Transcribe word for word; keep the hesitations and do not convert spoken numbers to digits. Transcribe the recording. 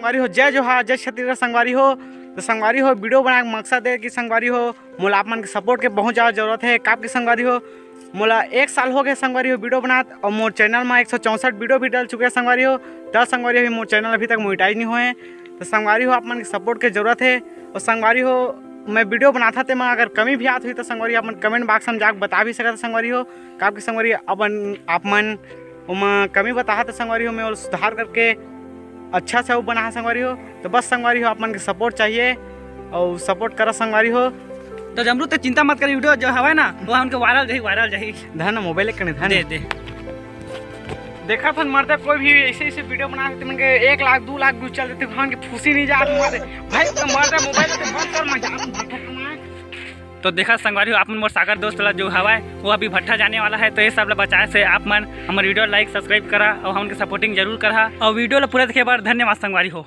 संगवारी हो, जय जोहार, जय छत्तीसगढ़ संगवारी हो। तो संगवारी हो, वीडियो बनाए के मकसद है कि संगवारी हो, मोला आप मन के सपोर्ट के बहुत ज़्यादा जरूरत है। काब के संगवारी हो, मोला एक साल हो गए संगवारी हो वीडियो बनात, और मोर चैनल में एक सौ चौंसठ वीडियो भी डल चुके हैं संगवारी हो। दस संगवारी हो, मोर चैनल अभी तक मोनिटाइज नहीं हुए हैं। तो संगवारी हो, आप मन के सपोर्ट के जरूरत है। और संगवारी हो, मैं वीडियो बनाता ते मैं अगर कमी भी आत हुई तो संगवारी हो, आप मन कमेंट बॉक्स में जाके बता भी सकत संगवारी हो। काब के संगवारी हो, अपन आप मन ओमा कमी बताहा तो संगवारी हो, मैं ओला सुधार करके अच्छा से अउ बनाहा संगवारी हो। तो बस संगवारी हो, आप मन के सपोर्ट चाहिए और सपोर्ट करा संगवारी हो। तो जमरू, ते चिंता मत कर, वीडियो जो हवय ना, वो हमन के वायरल जाही, वायरल जाही। धन मोबाइल एक कने धन। दे, दे। देखा था मरते कोई भी ऐसे ऐसे वीडियो बना सकते मन के एक लाख दो लाख व्यूज चल देते, हमन के फूसी नहीं जात मरते। भाई तो मरते मोबाइल से बंद कर, मजाक मत कर। तो देखा संगवारी हो, आप मन मोर सागर दोस्त ला जो हवय, वो अभी भट्ठा जाने वाला है, तो ये सब ला बचाए से आप मन हमर वीडियो लाइक सब्सक्राइब करा और हमन के सपोर्टिंग जरूर करा। और वीडियो ला पूरा देखे बर धन्यवाद संगवारी हो।